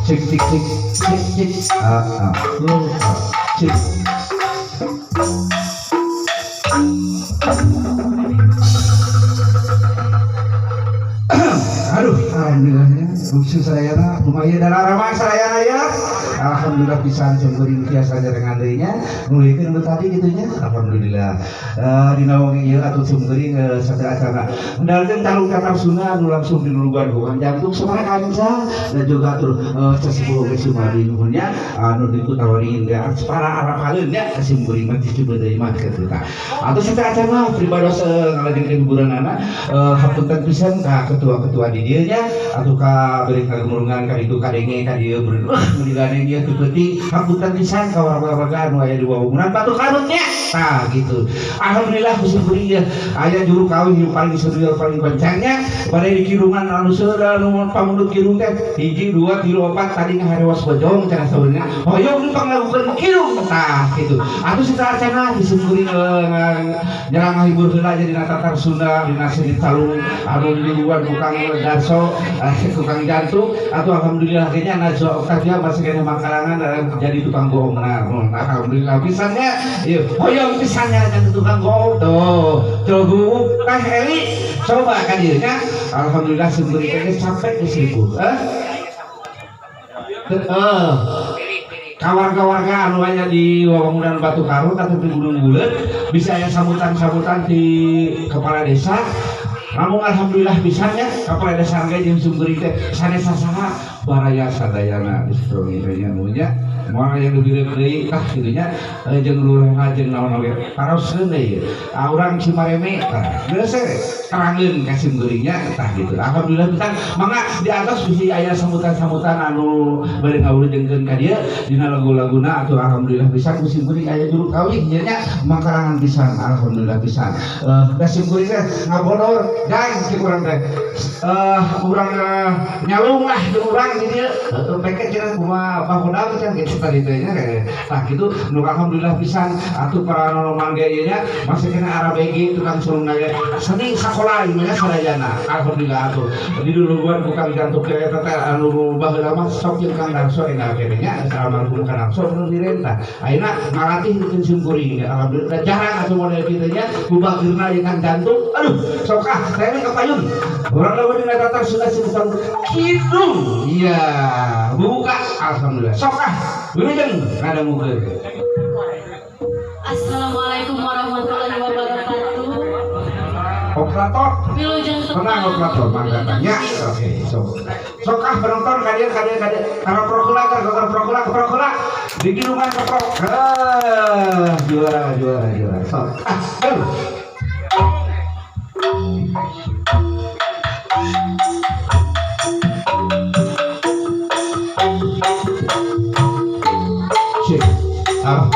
Cek cek cek cek cek ah ah cek. Aduh, alhamdulillahnya khusus sadayana lumayan dan ramah sadayana ya. Alhamdulillah pisan syukurin biasa dengan dirinya nulikeun nu tadi kitu nya. Alhamdulillah. Dina wengi ieu atuh syukurin sateuacanna. Endalkeun talung tatar sunda anu langsung dinulugan ku Kang Jantung sabaraha kanca dan juga atuh sesepuh oge sumadi nuhun nya anu dikutawarin ge para arapaleun nya kasim kuring mah dicoba deui mah kitu tah. Atuh sateuacanna pribados ngalajengkeun hiburanana hapunten pisan ka ketua-ketua di dieu nya atuh ka beri kagemurungan ka ditu kadenge ka dieu wah meuni gandeng ieu teu penting hapunten pisan ka warga-warga anu aya di Wawangunan Batu Karut nya tah gitu. Alhamdulillah kuring ieu aya juru kawin nu paling senior paling kencangnya bade di kirungan anu seueur anu pamundut kirung teh 1 2 3 4 tadi ngaharewas bojong cenah saurna hoyong dipanglagukeun kirung tah gitu. Atuh sateuacanna disyukuri nyerang ngahibur heula jadi tatar Sunda dina seni talung anu di luar tukang Darso tukang jantung atau alhamdulillah kayaknya Najwa Octavia masih kena makarangan jadi tukang bohong. Nah, alhamdulillah pisannya ieu hoyong pisannya jadi tukang bohong tuh coba Teh Eli coba kan ieu nya alhamdulillah semburi teh sampai ke 1000 kawarga-warga anu aya di Wawangunan Batu Karut atau di Gunung Buleud bisa aya sambutan-sambutan di kepala desa. Namun alhamdulillah pisan nya kepala desa ge jeung sumber teh sanes saha baraya sadayana di teh nya nya moal aya nu direup deui tah kitu nya jeung lurah jeung naon oge paroskeun deui urang Cimareme tah geus terangeun ka simkuring nya tah gitu. Alhamdulillah pisan mangga di atas bisi aya sambutan-sambutan anu bade ngawulujengkeun ka dieu dina lagu-laguna atuh alhamdulillah pisan ku simkuring aya juru kawin ieu nya mangkarangan pisan alhamdulillah pisan. Da simkuring teh ngabodor dan si urang teh urang nyalung lah jeung urang di dieu peke cenah kumaha bahodam cenah kitu tadi teh nya tah kitu nu alhamdulillah pisan atuh para nonoman ge ieu nya masih kena arabegi tukang sulung ge seni sakola ieu nya sadayana alhamdulillah atuh di duluan tukang jantung ge eta teh anu baheula mah sok jeung Kang Darso enggal kene nya almarhum Kang Darso nu direntah ayeuna ngalatih jeung simkuring alhamdulillah jarang atuh model kitu nya bubageurna jeung Kang Jantung aduh sok ah saya ke payung orang lawan dina tatar sudah sebutkan kidung iya buka alhamdulillah sok ah wilujeng ngadangukeun. Assalamualaikum warahmatullahi wabarakatuh. Operator wilujeng tenang operator mangga tanya oke sok sok ah penonton kadieu kadieu kadieu karoprok heula karoprok heula keprok heula di kidungan keprok juara juara juara sok ah ayo. Cek. Ah.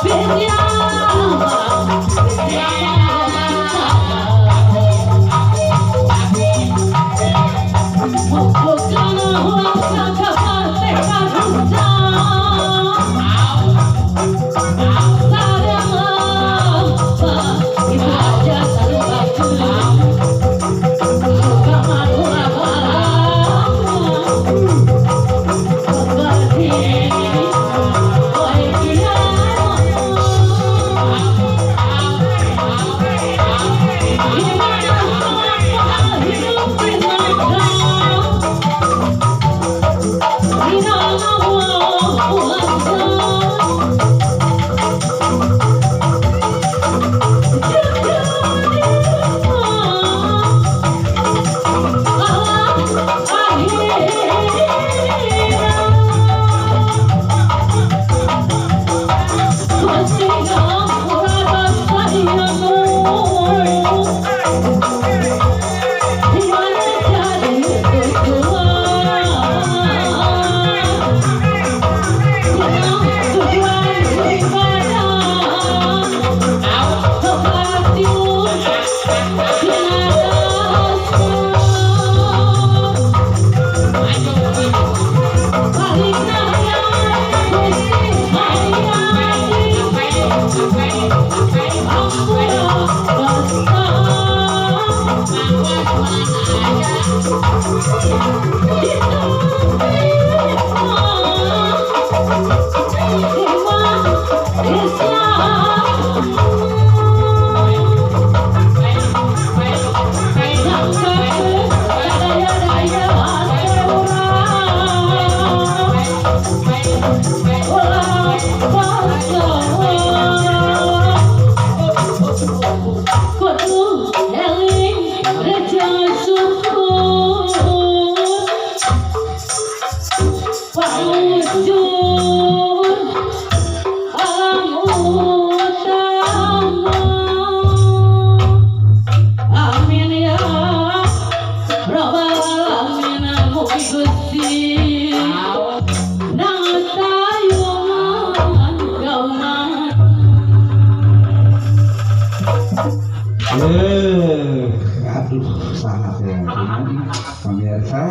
Yeah. usaha teh pemirsa.